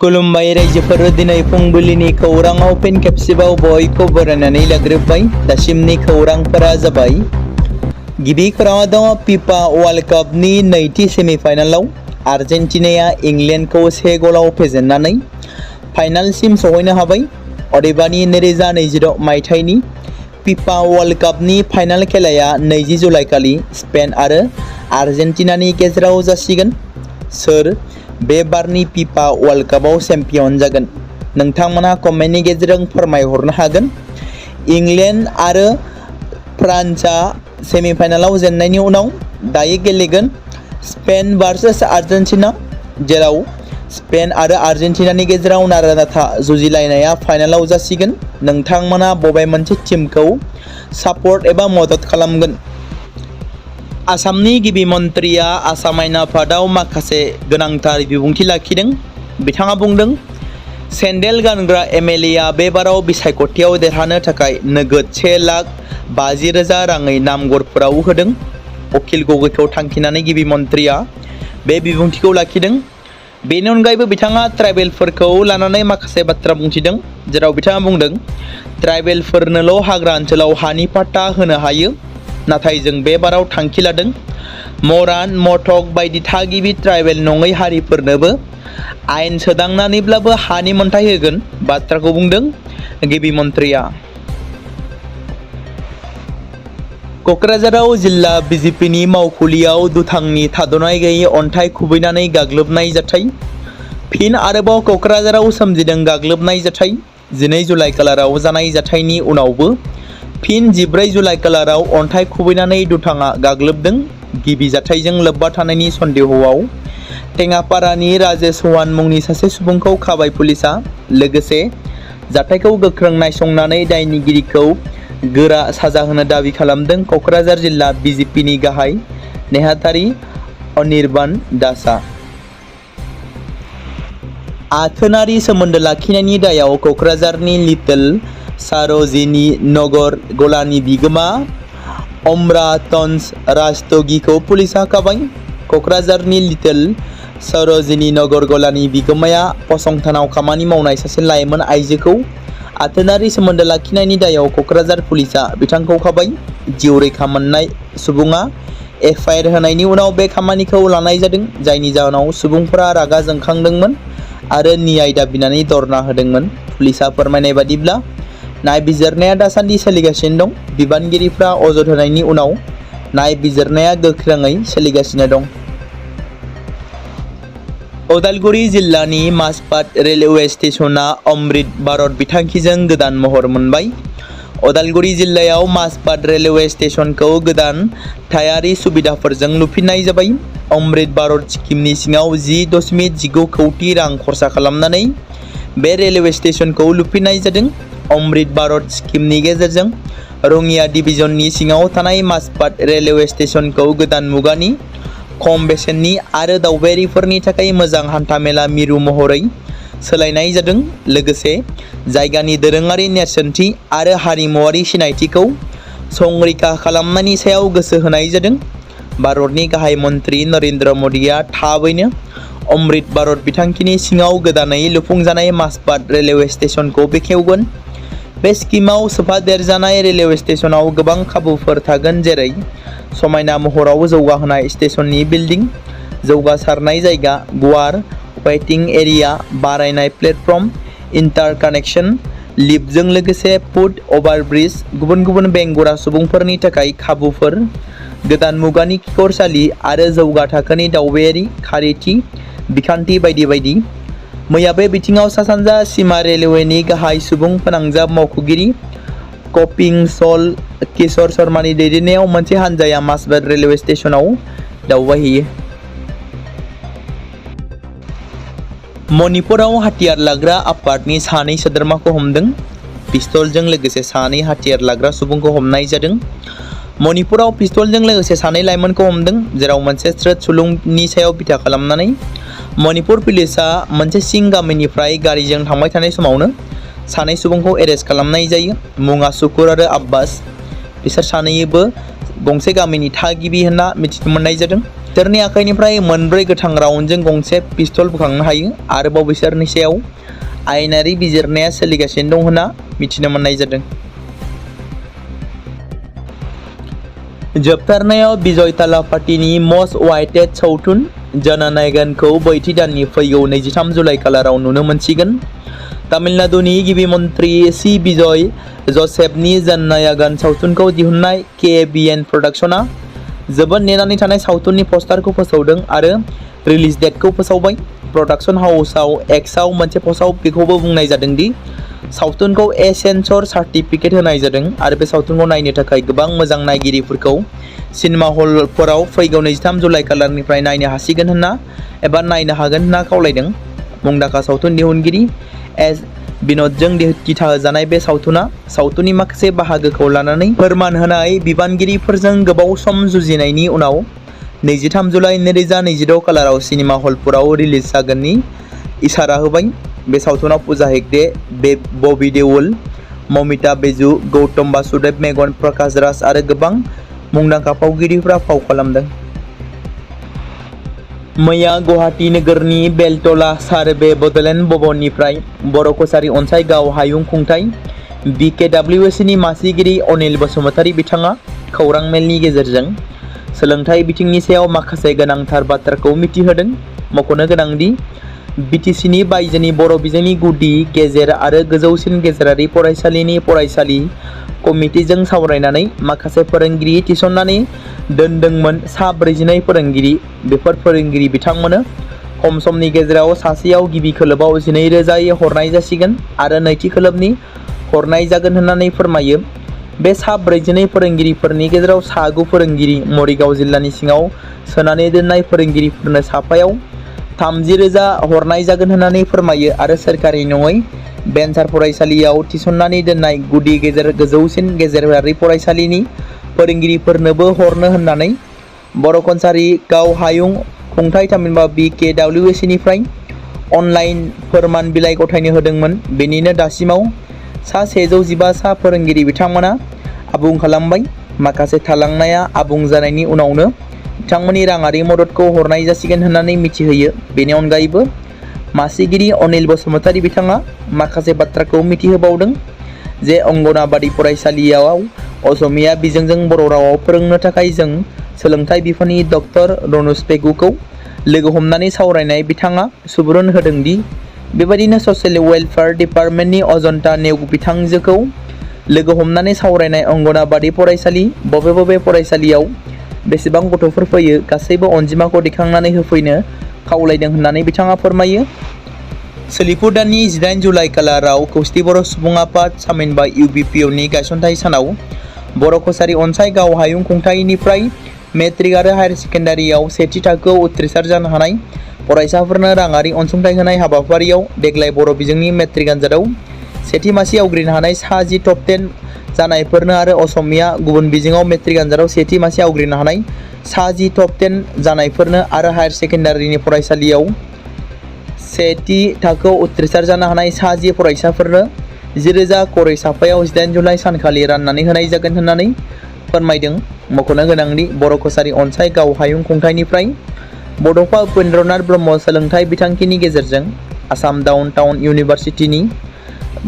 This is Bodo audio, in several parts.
खुलुमबाय रायजोफोर दिनै फुंबिलिनि खौराङाव फिन खेबसेबाव बयखौबो बरायनानै लाग्रोबाय। दासिमनि खौरांफोरा जाबाय। गिबि खौराङाव दङ फिफा वर्ल्ड कापनि नैथि सेमिफाइनालाव आर्जेन्टिनाया इंलेन्डखौ 1 गलाव फेजेननानै फाइनालसिम सौहैनो हाबाय। अदेबानि 2026 मायथाइनि फिफा वर्ल्ड कापनि फाइनाल खेलाया 20 जुलाइ खालि स्पेन आरो आर्जेन्टिनानि गेजेराव जासिगोन। सोर बे बारनि फिफा वर्ल्ड कापआव चेम्पियन जागोन? नोंथांमोना कमेन्टनि गेजेरजों फोरमायहरनो हागोन। इंलेन्ड आरो फ्रान्सआ सेमिफाइनालाव जेननायनि उनाव दायो गेलेगोन स्पेन भार्सेस आर्जेन्टिना, जेराव स्पेन आरो आर्जेन्टिनानि गेजेराव नारा-नाथा जुजिलायनाया फाइनालाव जासिगोन। नोंथांमोना बबे मोनसे टीमखौ सापर्ट एबा मदद खालामगोन? आसामनि गिबि मन्थ्रिया आसाम आयेन आफादाव माखासे गोनांथार बिबुंथि लाखिदों। बिथाङा बुंदों, सेन्देल गानग्रा एमएलएआ बे बाराव बिसायख'थियाव देरहानो थाखाय नोगोद 1,50,000 राङै नामगरफोराव होदों। अखिल गगैखौ थांखिनानै गिबि मन्थ्रिया बे बिबुंथिखौ लाखिदों। बेनि अनगायैबो बिथाङा ट्राइबेलफोरखौ लानानै माखासे बाथ्रा बुंथिदों, जेराव बिथाङा बुंदों, ट्राइबेलफोरनोल' हाग्रा ओनसोलाव हानि पाट्टा होनो हायो, नाथाय जों बे बाराव थांखि लादों मरान, मटक बायदि थागिबि ट्राइबेल नङै हारिफोरनोबो आयेन सोदांनानैब्लाबो हानि मोनथाय होगोन बाथ्राखौ बुंदों गिबि मन्थ्रिया। क'क्राझाराव जिल्ला बिजेपिनि मावखुलियाव दुथांनि थाद'नाय गैयै अन्थाइ खुबैनानै गाग्लोबनाय जाथाय। फिन आरोबाव क'क्राझाराव सोमजिदों गाग्लोबनाय जाथाय। 12 जुलाइ खालाराव जानाय जाथायनि उनावबो फिन 14 जुलाइ खालाराव अन्थाइ खुबैनानै दुथाङा गाग्लोबदों। गिबि जाथायजों लोब्बा थानायनि सन्देहआव टेङापारानि राजेश चौहान मुंनि सासे सुबुंखौ खाबाय पुलिसआ। लोगोसे जाथायखौ गोख्रों नायसंनानै दायनिगिरिखौ गोरा साजा होनो दाबि खालामदों क'क्राझार जिल्ला बिजेपिनि गाहाय नेहाथारि अनिर्बान दासआ। आथोनारि सोमोन्दो लाखिनायनि दायाव क'क्राझारनि लिटल सार'जिनी नगर गलानि बिगोमा अमरातन्स रास्तगीखौ पुलिसआ खाबाय। क'क्राझारनि लिटल सार'जिनी नगर गलानि बिगोमाया फसंथानाव खामानि मावनाय सासे लाइमोन आइजोखौ आथोनारि सोमोन्दो लाखिनायनि दायाव क'क्राझार पुलिसआ बिथांखौ खाबाय। जिउ रैखा मोननाय सुबुङा एफआइआर होनायनि उनाव बे खामानिखौ लानाय जादों, जायनि जाहोनाव सुबुंफोरा रागा जोंखांदोंमोन आरो न्याय दाबिनानै धरना होदोंमोन। पुलिसआ फोरमायनाय बादिब्ला नायबिजिरनाया दासान्दि सोलिगासिनो दं। बिबानगिरिफ्रा अजद होनायनि उनाव नायबिजिरनाया गोख्रोङै सोलिगासिनो दं। उदालगुरि जिल्लानि माजबाद रेलवे स्टेशना अमृत भारत बिथांखिजों गोदान महर मोनबाय। उदालगुरि जिल्लायाव माजबाद रेलवे स्टेशनखौ गोदान थायारि सुबिदाफोरजों लुफिननाय जाबाय। अमृत भारत स्किमनि सिङाव 10.19 कौटि रां खरसा खालामनानै बे रेलवे स्टेशनखौ लुफिननाय जादों। अमृत भारत स्किमनि गेजेरजों रङिया डिभिजननि सिङाव थानाय माजबाद रेलवे स्टेशनखौ गोदान मुगानि, खम बेसेननि आरो दावबायारिफोरनि थाखाय मोजां हान्थामेला मिरु महरै सोलायनाय जादों। लोगोसे जायगानि दोरोङारि नेरसोनथि आरो हारिमुआरि सिनायथिखौ संरैखा खालामनायनि सायाव गोसो होनाय जादों। भारतनि गाहाय मन्थ्रि नरेन्द्र मदिआ थाबैनो अमृत भारत बिथांखिनि सिङाव गोदानै लुफुंजानाय माजबाद रेलवे स्टेशनखौ बेखेवगोन। बे स्किमाव सोफादेरजानाय रेलवे स्टेशनाव गोबां खाबुफोर थागोन, जेरै समायना महराव जौगाहोनाय स्टेशननि बिल्डिं, जौगासारनाय जायगा, गुवार वेटिं एरिया, बारायनाय प्लेटफर्म, इन्टारकानेक्सन लिफ्टजों लोगोसे फुट अभारब्रिज, गुबुन गुबुन बेंगुरा सुबुंफोरनि थाखाय खाबुफोर, गोदान मुगानि खिखरसालि आरो जौगा थाखोनि दावबायारि खारिथि बिखान्थि बायदि बायदि। मैया बे बिथिङाव सा-सानजा सीमा रेलवेनि गाहाय सुबुं फोनांजाब मावख'गिरि कपिंसल किशोर शर्मानि दैदेननायाव मोनसे हानजाया माजबाद रेलवे स्टेशनाव दावबायहैयो। मणिपुराव हाथियार लाग्रा आफादनि सानै सोद्रोमाखौ हमदों। पिस्तलजों लोगोसे सानै हाथियार लाग्रा सुबुंखौ हमनाय जादों। मणिपुराव पिस्तलजों लोगोसे सानै लाइमोनखौ हमदों, जेराव मोनसे स्रोत सुलुंनि सायाव बिथा खालामनानै मणिपुर पुलिसआ मोनसे सिं गामिनिफ्राय गारिजों थांबाय थानाय समावनो सानै सुबुंखौ एरेस्ट खालामनाय जायो। मुङा सुकुर आरो आब्बास। बिसोर सानैबो गंसे गामिनि थागिबि होनना मिथिनो मोननाय जादों। बिसोरनि आखाइनिफ्राय मोनब्रै गोथां राउन्डजों गंसे पिस्तल बोखांनो हायो। आरोबाव बिसोरनि सायाव आयेनारि बिजिरनाया सोलिगासिनो दं होनना मिथिनो मोननाय जादों। जोबथारनायाव विजय थालापातीनि मस्ट वाइटेड सावथुन जननायकनखौ बैथि दाननि फैगौ 23 जुलाइ खालाराव नुनो मोनसिगोन। तामिलनाडुनि गिबि मन्थ्रि सी विजय जसेफनि जननायकन सावथुनखौ दिहुननाय KBN प्रडाक्शना जोबोद नेनानै थानाय सावथुननि पस्टारखौ फोसावदों आरो रिलिज डेटखौ फोसावबाय। प्रडाक्शन हाउसआव एक्सआव मोनसे पस्टआव बेखौबो बुंनाय जादों दि सावथुनखौ सेन्सर सार्टिफिकेट होनाय जादों आरो बे सावथुनखौ नायनो थाखाय गोबां मोजां नायगिरिफोरखौ सिनेमा हलफोराव फैगौ 23 जुलाइ खालारनिफ्राय नायनो हासिगोन होनना एबा नायनो हागोन होनना खावलायदों। मुंदांखा सावथुन दिहुनगिरि एस विन'दजों दिथा होजानाय बे सावथुना सावथुननि माखासे बाहागोखौ लानानै फोरमान होनाय बिबानगिरिफोरजों गोबाव सम जुजिनायनि उनाव 23 जुलाइ 2026 खालाराव सिनेमा हलफोराव रिलिज जागोननि इसारा होबाय। बे सावथुनाव पूजा हेगड़े, बबी देओल, ममिता बेजू, गौतम वासुदेव मेनन, प्रकाश राज आरो गोबां मुंदांखा फावगिरिफोरा फाव खालामदों। मैया गुवाहाटी नोगोरनि बेलतला सार्भे बडलेण्ड भवननिफ्राय बर' कछारी अनसाइ-गाव हायुं खुंथाइ BKWSनि मासिगिरि अनिल बसुमतारी बिथाङा खौरां मेलनि गेजेरजों सोलोंथाइ बिथिंनि सायाव माखासे गोनांथार बाथ्राखौ मिथिहोदों। मख'नो गोनांदि BTCनि बायजोनि बर' बिजोंनि गुदि, गेजेर आरो गोजौसिन गेजेरारि फरायसालिनि फरायसालि कमिटिजों सावरायनानै माखासे फोरोंगिरि थिसननानै दोनदोंमोन। सा 42 फोरोंगिरि। बेफोर फोरोंगिरि बिथांमोननो खम समनि गेजेराव सासेयाव गिबि खोलोबाव 12,000 हरनाय जासिगोन आरो नैथि खोलोबनि हरनाय जागोन होननानै फोरमायो। बे सा 42 फोरोंगिरिफोरनि गेजेराव सा 9 फोरोंगिरि मरिगाव जिल्लानि सिङाव सोनानै दोननाय फोरोंगिरिफोरनो साफायाव 30,000 हरनाय जागोन होननानै फोरमायो आरो सोरखारि नङै भेन्सार फरायसालियाव थिसननानै दोननाय गुदि, गेजेर, गोजौसिन गेजेरारि फरायसालिनि फोरोंगिरिफोरनोबो हरनो होननानै बर' कछारी गाव हायुं खुंथाइ थामहिनबा BKWSनिफ्राय अनलाइन फोरमान बिलाइ गथायनो होदोंमोन। बेनिनो दासिमाव सा 115 सा फोरोंगिरि बिथांमोना आबुं खालामबाय। माखासे थालांनाया आबुं जानायनि उनावनो बिथांमोननि राङारि मददखौ हरनाय जासिगोन होननानै मिथिहोयो। बेनि अनगायैबो मासिगिरि अनिल बसुमतारी बिथाङा माखासे बाथ्राखौ मिथिहोबावदों जे अंगनाबादि फरायसालियाव असमिया बिजोंजों बर' रावाव फोरोंनो थाखाय जों सोलोंथाइ बिफाननि डक्टर रनज पेगुखौ लोगो हमनानै सावरायनाय बिथाङा सुबुरुन होदों दि बेबायदिनो ससियेल वेलफेयार डिपार्टमेन्टनि अजन्ता नेउग बिथांजोखौ लोगो हमनानै सावरायनाय अंगनाबादि फरायसालि बबे फरायसालियाव बेसेबां गथ'फोर फैयो गासैबो अनजिमाखौ दैखांनानै होफैनो खावलायदों होननानै बिथाङा फोरमायो। सोलिफु दाननि 18 जुलाइ खालाराव खौसेथि बर' सुबुं आफाद थामहिनबा UBPOनि गायसनथाइ सानाव बर' कछारी अनसाइ-गाव हायुं खुंथाइनिफ्राय मेट्रिक आरो हायार सेकेन्डारियाव सेथि थाखोआव उथ्रिसार जानो हानाय फरायसाफोरनो राङारि अनसुंथाइ होनाय हाबाफारियाव देग्लाय बर' बिजोंनि मेट्रिक आनजादाव सेथि मासि आवग्रिनो हानाय सा 10 टप 10 जानायफोरनो आरो असमिया गुबुन बिजोङाव मेट्रिक आनजादाव सेथि मासि आवग्रिनो हानाय सा 10 टप 10 जानायफोरनो आरो हायार सेकेन्डारिनि फरायसालियाव सेथि थाखोआव उथ्रिसार जानो हानाय सा 10 फरायसाफोरनो 10,000 करै साफायाव 18 जुलाइ सानखालि राननानै होनाय जागोन होननानै फोरमायदों। मख'नो गोनांदि बर' कछारी अनसाइ-गाव हायुं खुंथाइनिफ्राय बड'फा उपेन्द्रनाथ ब्रह्म सोलोंथाइ बिथांखिनि गेजेरजों आसाम डाउन टाउन इउनिभारसिटिनि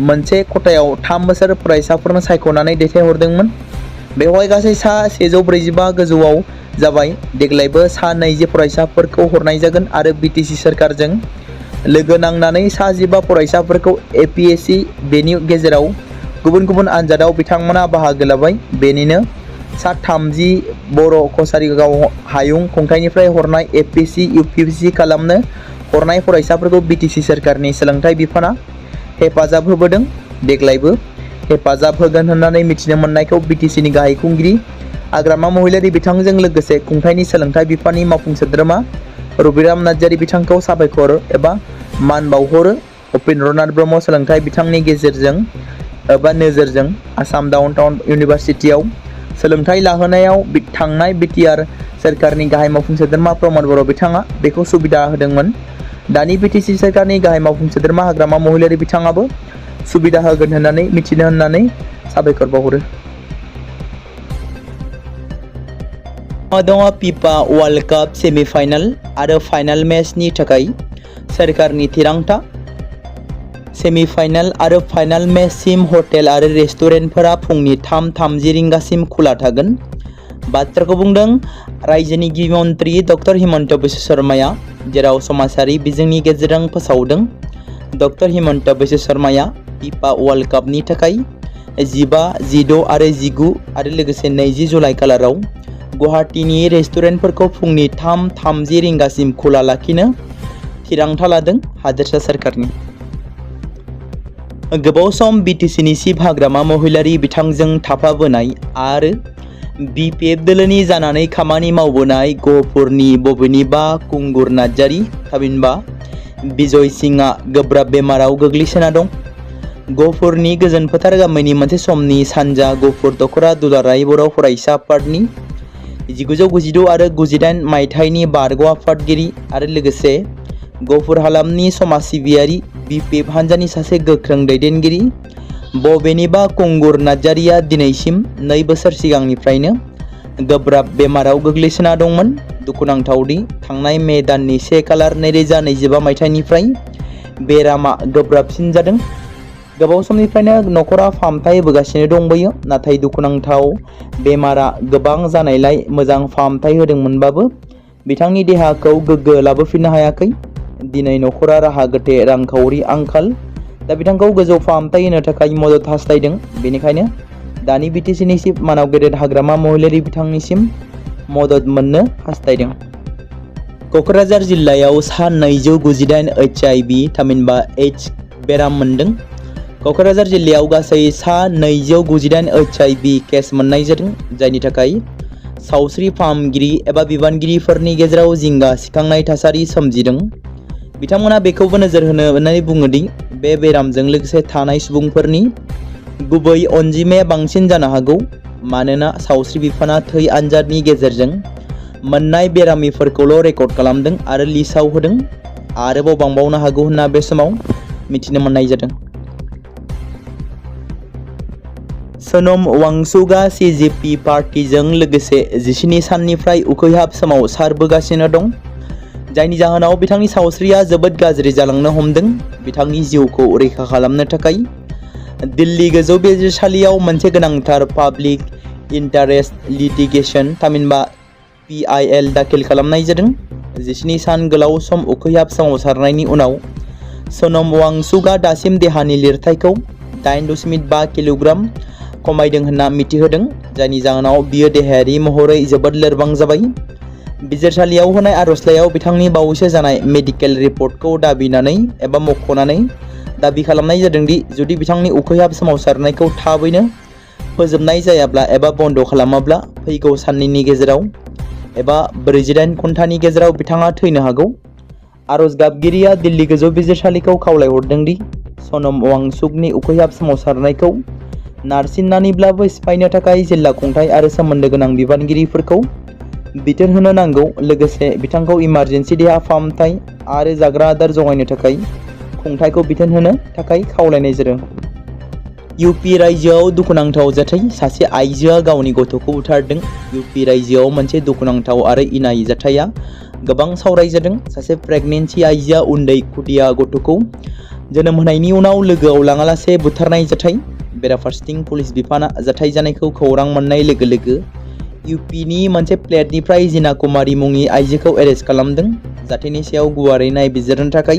मोनसे खथायाव 3 बोसोर फरायसाफोरनो सायख'नानै दैथायहरदोंमोन। बेवहाय गासै सा 145 गोजौआव जाबाय। देग्लायबो सा 20 फरायसाफोरखौ हरनाय जागोन आरो BTC सोरखारजों लोगो नांनानै सा 15 फरायसाफोरखौ APSC बेनि गेजेराव गुबुन गुबुन आनजादाव बिथांमोना बाहागो लाबाय। बेनिनो सा 30 बर' कछारी गाव हायुं खुंथाइनिफ्राय हरनाय APSC UPSC खालामनो हरनाय फरायसाफोरखौ BTC सोरखारनि सोलोंथाइ बिफाना हेफाजाब होबोदों। देग्लायबो हेफाजाब होगोन होननानै मिथिनो मोननायखौ BTCनि गाहाय खुंगिरि आग्रामा महिलारि बिथांजों लोगोसे खुंथाइनि सोलोंथाइ बिफाननि मावफुं सोद्रोमा रबिराम नार्जारी बिथांखौ साबायखर एबा मान बावहरो। उपेन्द्रनाथ ब्रह्म सोलोंथाइ बिथांनि गेजेरजों एबा नोजोरजों आसाम डाउन टाउन इउनिभारसिटियाव सोलोंथाइ लाहोनायाव थांनाय BTR सोरखारनि गाहाय मावफुं सोद्रोमा प्रमद बर' बिथाङा बेखौ सुबिदा होदोंमोन। दानि BTC सोरखारनि गाहाय मावफुं सोद्रोमा हाग्रामा महिलारि बिथाङाबो सुबिदा होगोन होननानै मिथिनो होननानै साबायखर बावहरो। दङ फिफा वर्ल्ड काप सेमिफाइनाल आरो फाइनाल मेचनि थाखाय सोरखारनि थिरांथा। सेमिफाइनाल आरो फाइनाल मेचसिम हटेल आरो रेस्टुरेन्टफोरा फुंनि 3:30 रिंगासिम खुला थागोन। बाथ्राखौ बुंदों रायजोनि गिबि मन्थ्रि डक्टर हिमन्त बिश्व शर्माया, जेराव समाजारि बिजोंनि गेजेरजों फोसावदों। डक्टर हिमन्त बिश्व शर्माया फिफा वर्ल्ड कापनि थाखाय 15, 16 आरो 19 आरो लोगोसे 20 जुलाइ खालाराव गुवाहाटीनि रेस्टुरेन्टफोरखौ फुंनि 3:30 रिंगासिम खुला लाखिनो थिरांथा लादों हादोरसा सोरखारनि। गोबाव सम बिटिसिनि चिफ हाग्रामा महिलारि बिथांजों थाफाबोनाय आरो बिपिएफ दोलोनि जानानै खामानि मावबोनाय गहपुरनि बबेनिबा कुंगुर नार्जारी थामहिनबा बिजय सिंहआ गोब्राब बेमाराव गोग्लैसोना दं। गहपुरनि गोजोन फोथार गामिनि मोनसे समनि सानजा गहपुर दख'रा दुलाराय बर' फरायसा आफादनि 1996 आरो 98 मायथाइनि बारग' आफादगिरि आरो लोगोसे गहपुर हालामनि समाज सिबियारि बिपिएफ हान्जानि सासे गोख्रों दैदेनगिरि बबेनिबा कुंगुर नार्जारीया दिनैसिम 2 बोसोर सिगांनिफ्रायनो गोब्राब बेमाराव गोग्लैसोना दंमोन। दुखुनांथावदि थांनाय मे दाननि 1 खालार 2025 मायथाइनिफ्राय बेरामा गोब्राबसिन जादों। गोबाव समनिफ्रायनो नखरा फाहामथाय होबोगासिनो दंबोयो, नाथाय दुखुनांथाव बेमारा गोबां जानायलाय मोजां फाहामथाय होदोंमोनबाबो बिथांनि देहाखौ गोग्गो लाबोफिननो हायाखै। दिनै नखरा राहा गोथे रांखावरि आंखाल, दा बिथांखौ गोजौ फाहामथाय होनो थाखाय मदद हास्थायदों। बेनिखायनो दानि बिटिसिनि चिफ मानाव गेदेर हाग्रामा महिलारि बिथांनिसिम मदद मोननो हास्थायदों। क'क्राझार जिल्लायाव सा 298 HIV थामहिनबा एड्स बेराम मोनदों। क'क्राझार जिल्लायाव गासै सा 298 HIV केस मोननाय जादों, जायनि थाखाय सावस्रि फाहामगिरि एबा बिबानगिरिफोरनि गेजेराव जिंगा सिखांनाय थासारि सोमजिदों। बिथांमोना बेखौबो नोजोर होनानै बुङोदि बे बेरामजों लोगोसे थानाय सुबुंफोरनि गुबै अनजिमाया बांसिन जानो हागौ, मानोना सावस्रि बिफाना थै आनजादनि गेजेरजों मोननाय बेरामिफोरखौल' रेकर्ड खालामदों आरो लिस्टआव होदों। आरोबाव बांबावनो हागौ होनना बे समाव मिथिनो मोननाय जादों। सोनम वांचुकआ सिजेपि पार्टीजों लोगोसे 17 साननिफ्राय उखैहाब सोमावसारबोगासिनो दं, जायनि जाहोनाव बिथांनि सावस्रिया जोबोद गाज्रि जालांनो हमदों। बिथांनि जिउखौ रैखा खालामनो थाखाय दिल्ली गोजौ बिजिरसालियाव मोनसे गोनांथार पाब्लिक इन्टारेस्ट लिटिगेशन थामहिनबा PIL दाखिल खालामनाय जादों। 17 सान गोलाव सम उखैहाब सोमावसारनायनि उनाव सोनम वांचुकआ दासिम देहानि लिरथायखौ 8.5 किल'ग्राम खमायदों होनना मिथिहोदों, जायनि जाहोनाव बियो देहायारि महरै जोबोद लोरबां जाबाय। बिजिरसालियाव होनाय आर'जलाइयाव बिथांनि बावैसो जानाय मेडिकेल रिपर्टखौ दाबिनानै एबा मख'नानै दाबि खालामनाय जादों दि जुदि बिथांनि उखैहाब सोमावसारनायखौ थाबैनो फोजोबनाय जायाब्ला एबा बन्द' खालामाब्ला फैगौ साननैनि गेजेराव एबा 48 घन्टानि गेजेराव बिथाङा थैनो हागौ। आर'ज गाबगिरिया दिल्ली गोजौ बिजिरसालिखौ खावलायहरदों दि सोनम वांचुकनि उखैहाब सोमावसारनायखौ नारसिननानैब्लाबो सिफायनो थाखाय जिल्ला खुंथाय आरो सोमोन्दो गोनां बिबानगिरिफोरखौ बिथोन होनो नांगौ, लोगोसे बिथांखौ इमारजेन्सि देहा फाहामथाय आरो जाग्रा आदार जगायनो थाखाय खुंथायखौ बिथोन होनो थाखाय खावलायनाय जादों। इउपि रायजोआव दुखुनांथाव जाथाय, सासे आइजोआ गावनि गथ'खौ बुथारदों। इउपि रायजोआव मोनसे दुखुनांथाव आरो इनाय जाथाया गोबां सावरायजादों। सासे प्रेगनेन्सि आइजोआ उन्दै खुदिया गथ'खौ जोनोम होनायनि उनाव लोगोआव लाङालासे बुथारनाय जाथाय। बेराफारसेथिं पुलिस बिफाना जाथाय जानायखौ खौरां मोननाय लोगो लोगो इउपिनि मोनसे फ्लेटनिफ्राय जिना कुमारी मुंनि आइजोखौ एरेस्ट खालामदों। जाथायनि सायाव गुवारै नायबिजिरनो थाखाय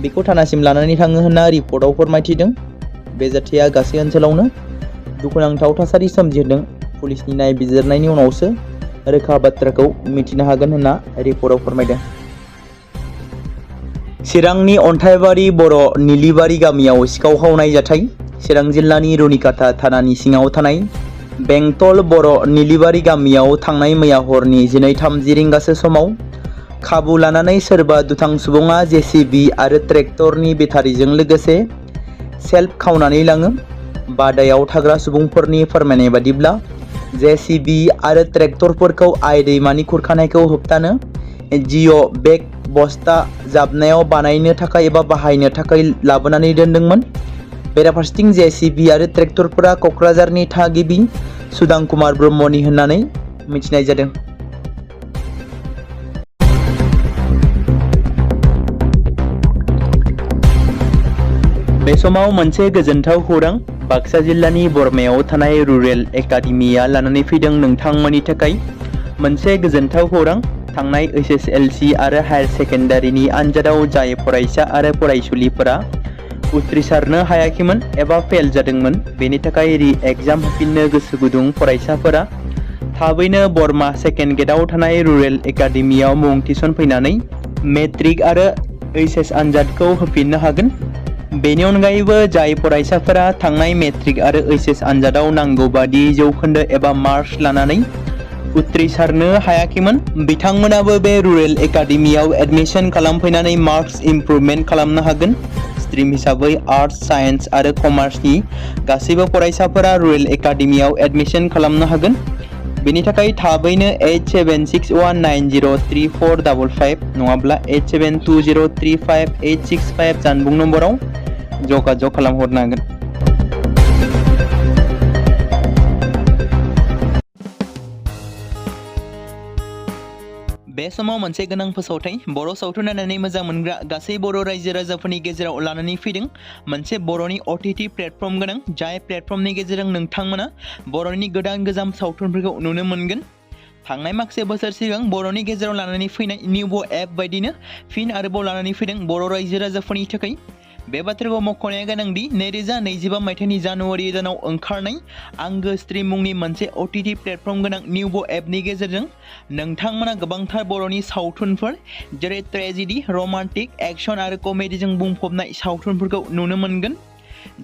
बेखौ थानासिम लानानै थाङो होनना रिपर्टआव फोरमायथिदों। बे जाथाया गासै ओनसोलावनो दुखुनांथाव थासारि सोमजिहोदों। पुलिसनि नायबिजिरनायनि उनावसो रोखा बाथ्राखौ मिथिनो हागोन होनना रिपर्टआव फोरमायदों। चिरांनि अन्थाइबारि बर' निलिबारि गामियाव सिखाव खावनाय जाथाय। चिरां जिल्लानि रुनिकाटा थानानि सिङाव थानाय बेंटल बर' निलिबारि गामियाव थांनाय मैया हरनि 12:30 रिंगासो समाव खाबु लानानै सोरबा दुथां सुबुङा JCB आरो ट्रेक्टरनि बेटारिजों लोगोसे सेल्फ खावनानै लाङो। बादायाव थाग्रा सुबुंफोरनि फोरमायनाय बादिब्ला JCB आरो ट्रेक्टरफोरखौ आइ दैमानि खुरखानायखौ होबथानो जिअ' बेग बस्ता जाबनायाव बानायनो थाखाय एबा बाहायनो थाखाय लाबोनानै दोनदोंमोन। बेराफारसेथिं JCB आरो ट्रेक्टरफोरा क'क्राझारनि थागिबि सुदां कुमार ब्रह्मनि होननानै मिथिनाय जादों। बे समाव मोनसे गोजोनथाव खौरां बाक्सा जिल्लानि बरमायाव थानाय रुरेल एकाडेमिया लानानै फैदों नोंथांमोननि थाखाय मोनसे गोजोनथाव खौरां। थांनाय HSLC आरो हायार सेकेन्डारिनि आनजादाव जाय फरायसा आरो फरायसुलिफोरा उथ्रिसारनो हायाखैमोन एबा फेल जादोंमोन, बेनि थाखाय रि एग्जाम होफिननो गोसो गुदुं फरायसाफोरा थाबैनो बरमा सेकेन्ड गेटआव थानाय रुरेल एकाडेमियाव मुं थिसनफैनानै मेट्रिक आरो HS आनजादखौ होफिननो हागोन। बेनि अनगायैबो जाय फरायसाफोरा थांनाय मेट्रिक आरो HS आनजादाव नांगौ बादि जौखोन्दो एबा मार्क्स लानानै उथ्रिसारनो हायाखैमोन, बिथांमोनाबो बे रुरेल एकाडेमियाव एडमिशन खालामफैनानै मार्क्स इमप्रुभमेन्ट खालामनो हागोन। स्ट्रिम हिसाबै आर्टस, साइन्स आरो कमार्सनि गासैबो फरायसाफोरा रुरेल एकाडेमियाव एडमिशन खालामनो हागोन। बेनि थाखाय थाबैनो 8761903455 नङाब्ला 87203585 जानबुं नम्बराव जगाजग खालामहरनो हागोन। बे समाव मोनसे गोनां फोसावथाय बर' सावथुन नायनानै मोजां मोनग्रा गासै बर' रायजो राजाफोरनि गेजेराव लानानै फैदों मोनसे बर'नि OTT प्लेटफर्म गोनां, जाय प्लेटफर्मनि गेजेरजों नोंथांमोना बर'नि गोदान गोजाम सावथुनफोरखौ नुनो मोनगोन। थांनाय माखासे बोसोर सिगां बर'नि गेजेराव लानानै फैनाय निउबो एप बायदिनो फिन आरोबाव लानानै फैदों बर' रायजो राजाफोरनि थाखाय। बे बाथ्राखौ मख'नाया गोनांदि 2025 मायथाइनि जानुवारि दानाव ओंखारनाय आंगो स्ट्रिम मुंनि मोनसे OTT प्लेटफर्म गोनां निउबो एपनि गेजेरजों नोंथांमोना गोबांथार बर'नि सावथुनफोर जेरै ट्रेजेडि, रमान्टिक, एक्शन आरो कमेडिजों बुंफबनाय सावथुनफोरखौ नुनो मोनगोन।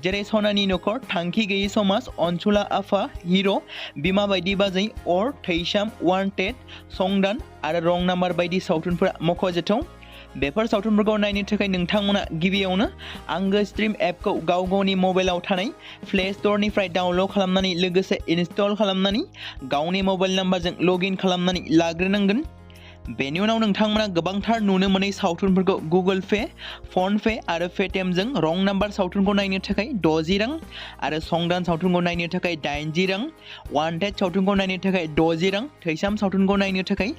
जेरै सनानि नखर, थांखि गैयै समाज, अनसुला आफा, हिर', बिमा बायदि बाजै, अर, थैसाम, वान्टेड, संदान आरो रं नाम्बार बायदि सावथुनफोरा मख'जाथाव। बेफोर सावथुनफोरखौ नायनो थाखाय नोंथांमोना गिबियावनो आंगो स्ट्रिम एपखौ गावनि मबाइलाव थानाय प्ले स्ट'रनिफ्राय डाउनल'ड खालामनानै लोगोसे इनस्टल खालामनानै गावनि मबाइल नाम्बारजों लगइन खालामनानै लाग्रोनांगोन। बेनि उनाव नोंथांमोना गोबांथार नुनो मोनै सावथुनफोरखौ गुगोल पे, फन पे आरो पेटिएमजों रं नाम्बार सावथुनखौ नायनो थाखाय 60 रां आरो संदान सावथुनखौ नायनो थाखाय 80 रां, वान्टेड सावथुनखौ नायनो थाखाय 60 रां, थैसाम सावथुनखौ नायनो थाखाय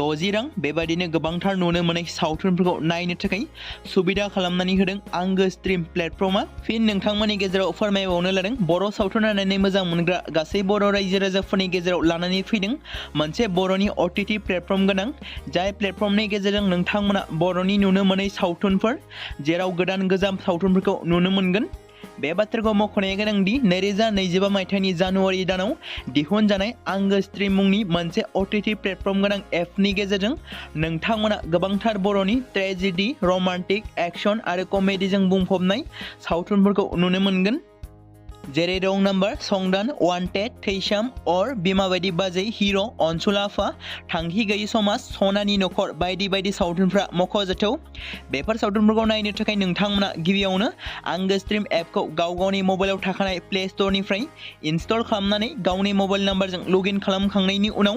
60 रां, बेबायदिनो गोबांथार नुनो मोनै सावथुनफोरखौ नायनो थाखाय सुबिदा खालामनानै होदों आंगो स्ट्रिम प्लेटफर्मा। फिन नोंथांमोननि गेजेराव फोरमायबावनो लादों बर' सावथुन नायनानै मोजां मोनग्रा गासै बर' रायजो राजाफोरनि गेजेराव लानानै फैदों मोनसे बर'नि OTT प्लेटफर्म गोनां, जाय प्लेटफर्मनि गेजेरजों नोंथांमोना बर'नि नुनो मोनै सावथुनफोर जेराव गोदान गोजाम सावथुनफोरखौ नुनो मोनगोन। बे बाथ्राखौ मख'नाया गोनांदि 2025 मायथाइनि जानुवारि दानाव दिहुनजानाय आंगो स्ट्रिम मुंनि मोनसे OTT प्लेटफर्म गोनां एपनि गेजेरजों नोंथांमोना गोबांथार बर'नि ट्रेजेडि, रमान्टिक, एक्शन आरो कमेडिजों बुंफबनाय सावथुनफोरखौ नुनो मोनगोन। जेरै रं नाम्बार, संदान, वान्टेड, थैसाम, अर, बिमा बायदि बाजै, हिर', अनसुला आफा, थांखि गैयै समाज, सनानि नखर बायदि बायदि सावथुनफ्रा मख'जाथाव। बेफोर सावथुनफोरखौ नायनो थाखाय नोंथांमोना गिबियावनो आंगो स्ट्रिम एपखौ गावनि मबाइलाव थाखानाय प्ले स्ट'रनिफ्राय इनस्टल खालामनानै गावनि मबाइल नाम्बारजों लगइन खालामखांनायनि उनाव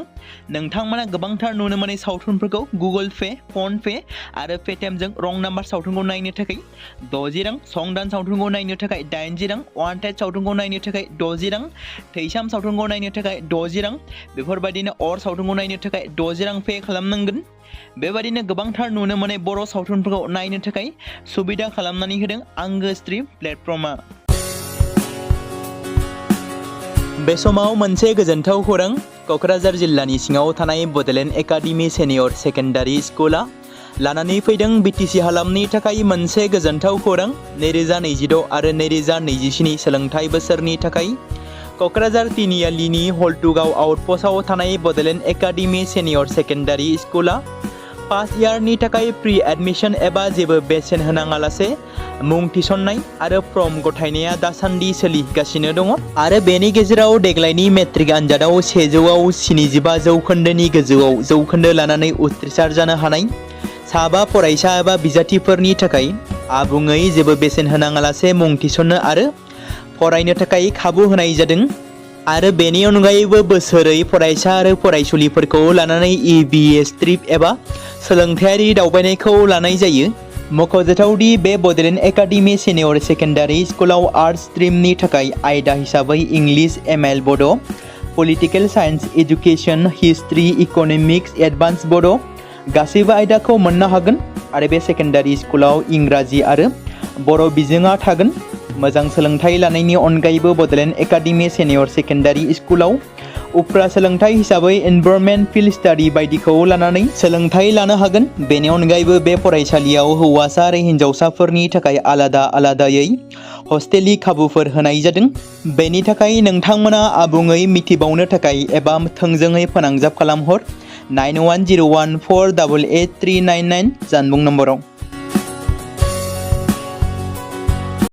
नोंथांमोना गोबांथार नुनो मोनै सावथुनफोरखौ गुगोल पे, फन पे आरो पेटिएमजों रं नाम्बार सावथुनखौ नायनो थाखाय 60 रां, संदान सावथुनखौ नायनो थाखाय 80 रां, वान्टेड सावथुनखौ नायनो थाखाय 60 रां, थैसाम सावथुनखौ नायनो थाखाय 60 रां, बेफोरबायदिनो अर सावथुनखौ नायनो थाखाय 60 रां पे खालामनांगोन। बेबायदिनो गोबांथार नुनो मोनै बर' सावथुनफोरखौ नायनो थाखाय सुबिदा खालामनानै होदों आंगो स्ट्रिम प्लेटफर्मा। बे समाव मोनसे गोजोनथाव खौरां क'क्राझार जिल्लानि सिङाव थानाय बड'लेण्ड एकाडेमि सेनियर सेकेन्डारि स्कुला लानानै फैदों BTC हालामनि थाखाय मोनसे गोजोनथाव खौरां। 2026 आरो 2027 सोलोंथाइ बोसोरनि थाखाय क'क्राझार तिनिआलिनि हल्टुगाव आउटपस्टआव थानाय बड'लेण्ड एकाडेमि सेनियर सेकेन्डारि स्कुला फार्स्ट इयारनि थाखाय प्रि एडमिशन एबा जेबो बेसेन होनाङालासे मुं थिसननाय आरो फर्म गथायनाया दासान्दि सोलिगासिनो दङ आरो बेनि गेजेराव देग्लायनि मेट्रिक आनजादाव 100आव 75 जौखोन्दोनि गोजौआव जौखोन्दो लानानै उथ्रिसार जानो हानाय साबा फरायसा एबा बिजाथिफोरनि थाखाय आबुङै जेबो बेसेन होनाङालासे मुं थिसननो आरो फरायनो थाखाय खाबु होनाय जादों आरो बेनि अनगायैबो बोसोरै फरायसा आरो फरायसुलिफोरखौ लानानै EBS ट्रिप एबा सोलोंथायारि दावबायनायखौ लानाय जायो। मख'जाथावदि बे बड'लेण्ड एकाडेमि सेनियर सेकेन्डारि स्कुलाव आर्टस स्ट्रिमनि थाखाय आयदा हिसाबै इंलिश, ML बड', political science, education, history, economics, advance बड' गासैबो आयदाखौ मोननो हागोन आरो बे सेकेन्डारि स्कुलाव इंराजि आरो बर' बिजोङा थागोन। मोजां सोलोंथाइ लानायनि अनगायैबो बड'लेण्ड एकाडेमि सेनियर सेकेन्डारि स्कुलाव उफ्रा सोलोंथाइ हिसाबै इनभारनमेन्ट फिल्ड स्टाडि बायदिखौ लानानै सोलोंथाइ लानो हागोन। बेनि अनगायैबो बे फरायसालियाव हौवासा आरो हिन्जावसाफोरनि थाखाय आलादा आलादायै हस्टेलनि खाबुफोर होनाय जादों। बेनि थाखाय नोंथांमोना आबुङै मिथिबावनो थाखाय एबा थोंजोङै फोनांजाब खालामहर 9101488399 जानबुं नम्बराव।